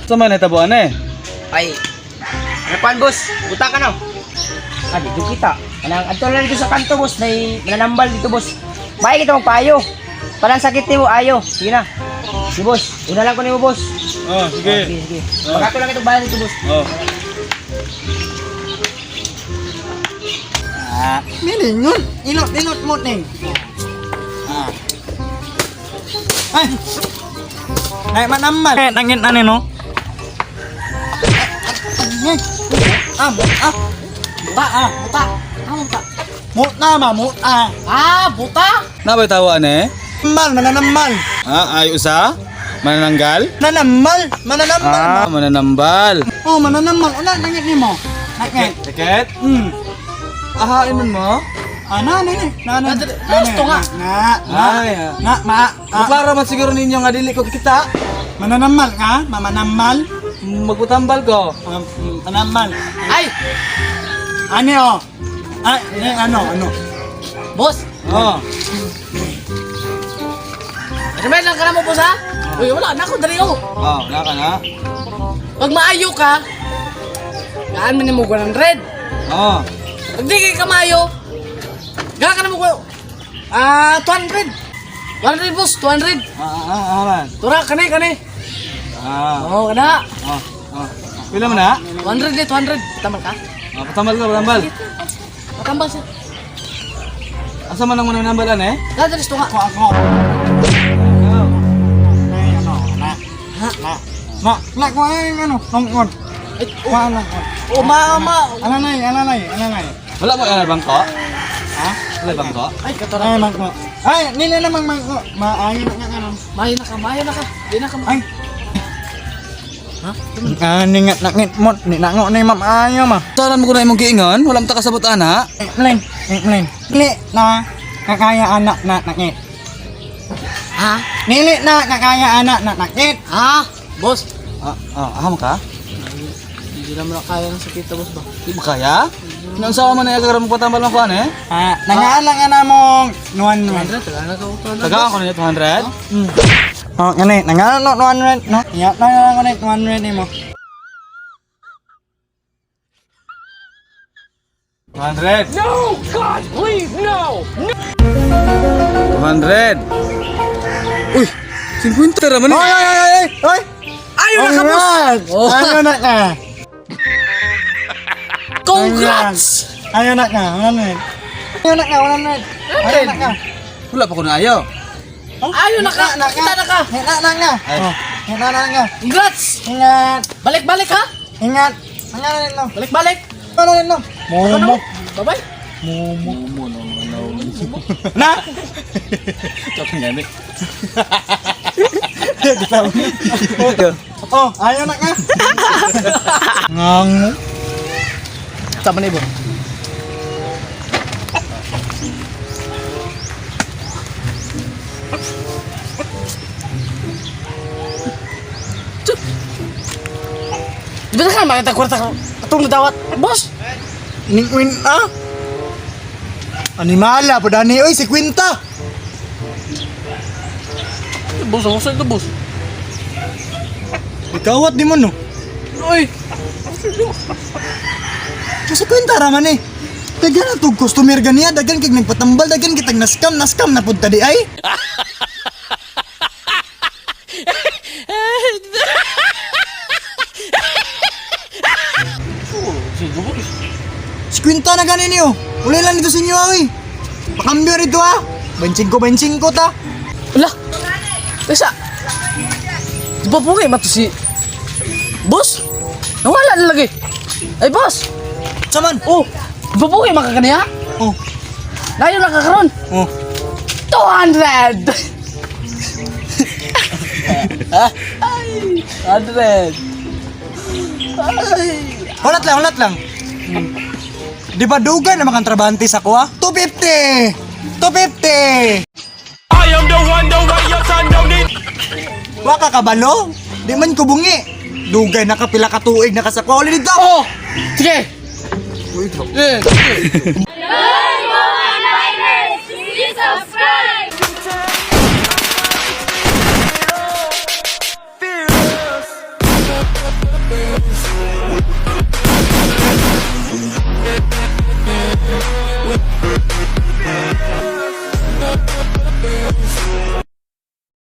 Sa man nahitabuan eh? Ay, ano pa, boss? Buta ka no? Ah, dito kita. Anang adto lang dito sa kanto, boss. May mananambal dito, boss. May kita magpayo. Palang sakit nimo ayo. Sige na. Sige, boss. Una lang ko nimo, boss. Oh, sige. Sige, sige. Pagkato lang itong bayan dito, boss. Oh. Ah, Milingon. Inot, inot mo ning. Ah. Ay. Ay, manamal. Eh, nangin ane no. Ah, ah. Buta, ah, buta. Ah, buta. Muta ma, muta. Ah, buta. Nabay tawaan eh? Mal, mananamal. Ah, ay usa? Manananggal? Nanamal, mananamal. Ah, mananambal. Oh, mananamal. Una, nangin nimo. Nangin. Tiket? Ahain man mo? Ah, na, na, na, na, na, Gusto nga. Na, na, Ay, ah. na, ma, ah. Klaro man siguro ninyo nga dili ko kita. Mananamal ka? Mamanamal? Magutambal ko. Manamal. Ay, Ano oh? Ay, eh, ano, ano? boss. Oh. Remind lang ka na mo, boss, ha? Uy, wala na ako, dali, oh. Oh, wala ka na. Pag maayo ka, gaan man nimo 100. Oh. Pag di kay kamayo, gaan ka na mo ko, ah, 200. 100, boss, 200. Ah, ah, ah, ah, man. Tura, kani, kani. Ah. Oo, kana. Oh, oh. Pila man na? 200 eh, 200. Tamal ka? Ah, patambal ka, patambal. Patambal siya. Asa man ang mananambalan eh? Dadalis to nga. Ako, ako. Ay, ano, na, na, na, na, ko ay, ano, nongon. Ay, Wa, ano, oh, ma, ma. Alanay, alanay, alanay. Wala mo ano bangko? Ha? Wala bangko? Ay, katura. Ay, mangko. Ay, nila namang mangko. Maayo na nga, ano. Mayo na ka, mayo na ka. Di na ka. Ay. Ha? Ah, ningat nangit mo, ni nango ni ma'am ayo ma. Tanan mo ko na imong giingon, wala ta kasabot ana. Mlen, mlen. Nili na kakaya anak na nangit. Ha? Nili na kakaya anak na nangit. Ha? Boss. Ah, ah, aham ka? Hindi naman na kaya ng sakit, boss ba? Di ba kaya? Naunsa man na karon mo patambal man ko ano eh? Ah, nangalang ana mong nuan nuan. 200, tagaan na ka 200. Tagaan ko niya 200. Oh, ngani, nangalang no nuan nuan no. Ya, nangalang ko ni nuan nuan nimo. 200. No, God, please, no. 200. Uy, 50 ra man eh. Oy, oy, oy, oy, oy. Ayaw na ka, boss! Oh. Ayo na ka. Congrats! Ayo na ka, nuan nuan. Ayo na ka, nuan nuan. Ayo na ka. Wala pa ko na ayo. Ayaw na ka! Kita na ka! Hina na nga. Ay. Oh, hina na nga. Congrats! Ingat, Balik-balik ha! ingat. Nangalan no. Balik-balik! Nangalan no. Ano? Bye-bye! Momo. Mumo no no. Na. Tapos ngani. Oh, ayaw na ka. Ngango. Tama na ibo. Di ba ka makita kwarta ko? Atong nadawat. Boss! Ning win ah. Animala po dani oy si Quinta. Boss, ako sa ito, boss. Ikawat di mo no. Uy! Sa Quinta ra man eh. Dagan na tug customer ganiya, dagan kag nagpatambal, dagan kitag na-scam, na-scam na pud ta di ay. Si Quinta na gani niyo. Uli lang dito sa inyo ay. Pakambyo rito ah. 25 25 ta. Wala! Tesa! Di ba po kayo mato si... Boss! Nawala na lagi! Ay, boss! Saman. Oh! Di ba po kayo makakaniya? Oh. Layo na kakaroon! Oh. 200! Ay! 100! Ay! Hulat lang, hulat lang. Di ba dugay na makang trabante sa kuha? 250! 250! I am the one, the way your son don't need. Wa ka kabalo? Di man ko bungi. Dugay na kapila ka tuig nakasakwa uli dito. Oh! Sige! Sige! Sige!